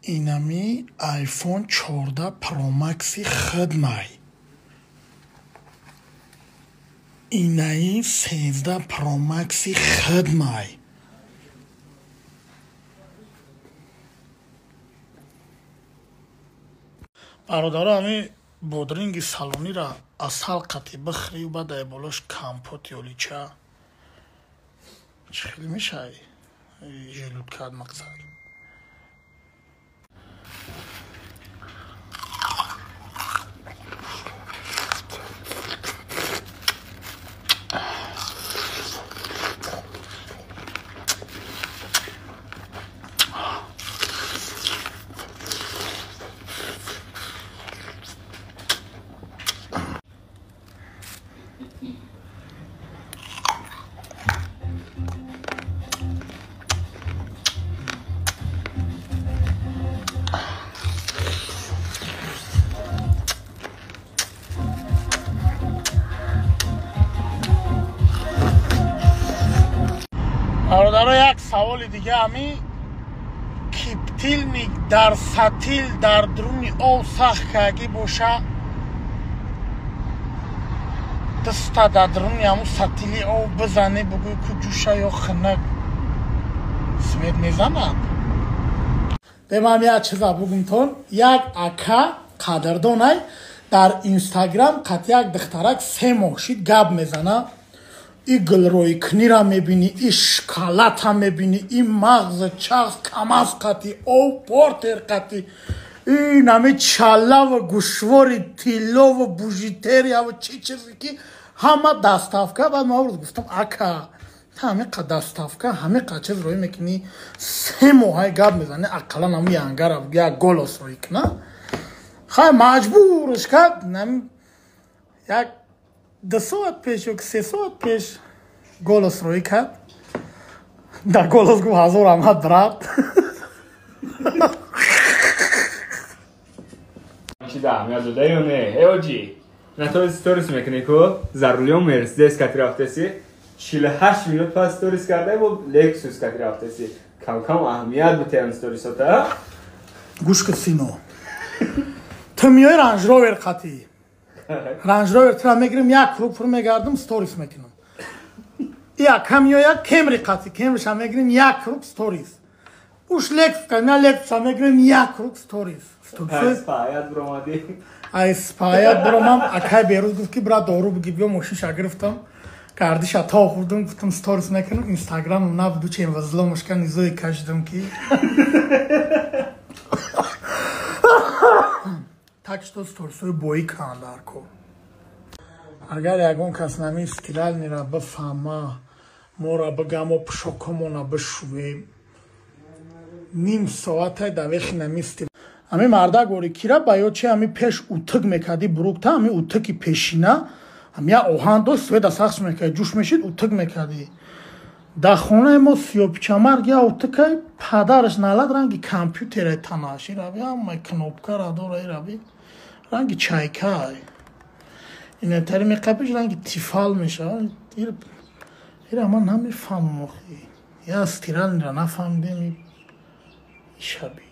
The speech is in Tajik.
Инами iPhone 14 Pro Max хидмай. Инаи 13 Pro Max хидмай. Бародаро, ами бодринги салонира асал қати бихӯрию баъд ай болош компот ёлича чӣ хеле мешавӣ желудкат мақсад. Бародаро, як саволи дига: ами киптилник дар сатил дар дуруни об сахт кагӣ боша, даста дар дуруни ҳамун сатили об бизанӣ, бугӯй ку ҷӯша ё хинак, свет мезанад? Демам як чиза бугумтон. Як ака қадрдонай дар Инстаграм қат як духтарак 3 моҳ шид гап мезана. И гулрӯйкунира мебинӣ, и шоколата мебинӣ, и мағзи чағз камаз қати ов портер қати, и нами чалаву гӯшвори тиллову бижутерияву чӣ чизе ки ҳама доставка. Баъд ма рӯз гуфтам: ака, ҳамиқа доставка, ҳамиқа чиз рӯй мекунӣ, 3 моҳай гап мезанӣ, ақаллан ҳаму янгара як голос рӯй куна. Хай, маҷбурш кард. Як 2 соат пеш ё 3 соат пеш голос рӯй кард. Дар голос гуфт: ҳазор раҳмат, брат. Чида аҳамият дода ё не? Эоҷи, на то сторис мекунӣ ку за рулём Мерседес кати рафтаси, 48 минут пас сторис карда, бо Лексус кати рафтаси. Камкам аҳамият бутеям сторисота. Гӯш кун, сино, ту миёи Ранж Ровер қатӣ, Ранж Ровер тура мегирем, як круг пур мегардам, сторис мекунам. Яка миёя Кемри қатӣ, Кемриша мегирем, як круг сторис. Уш Лексус, на Лексуса мегирем, як круг сторис. Спаят биромадӣ. Ай спаят биромам. Акай Берӯз гуфт ки брат, дору биги, биё. Мошинша гирифтам, гардиша то хӯрдум, гуфтам сторис мекунам. Инстаграмам набуду, чем взломушка низои кашидам ки. Так что сторисҳои боӣ кунанд дар кор. Агар ягон кас нами стиральныйра бифаҳма, мора бига, мо пӯшокҳомона бишӯем ним соатай давехи нами стир. Ами мардак ори кира ба ё чи ами пеш утык мекарди бурукта, ами утыки пешина, ами як оҳан дошт, света сахш мекарди, ҷӯш мешид, утык мекарди. Дар хонаи мо сиёпичамарг я утыкай падараш налад, ранги компютерай танаш ираби, ҳамаи кнопкара дора ираби, ранги чайкай инатари меқапиш, ранги Тефал мешавад. Ира ман намефаҳмам охи, я стиральныйра нафаҳмидем. Шаби.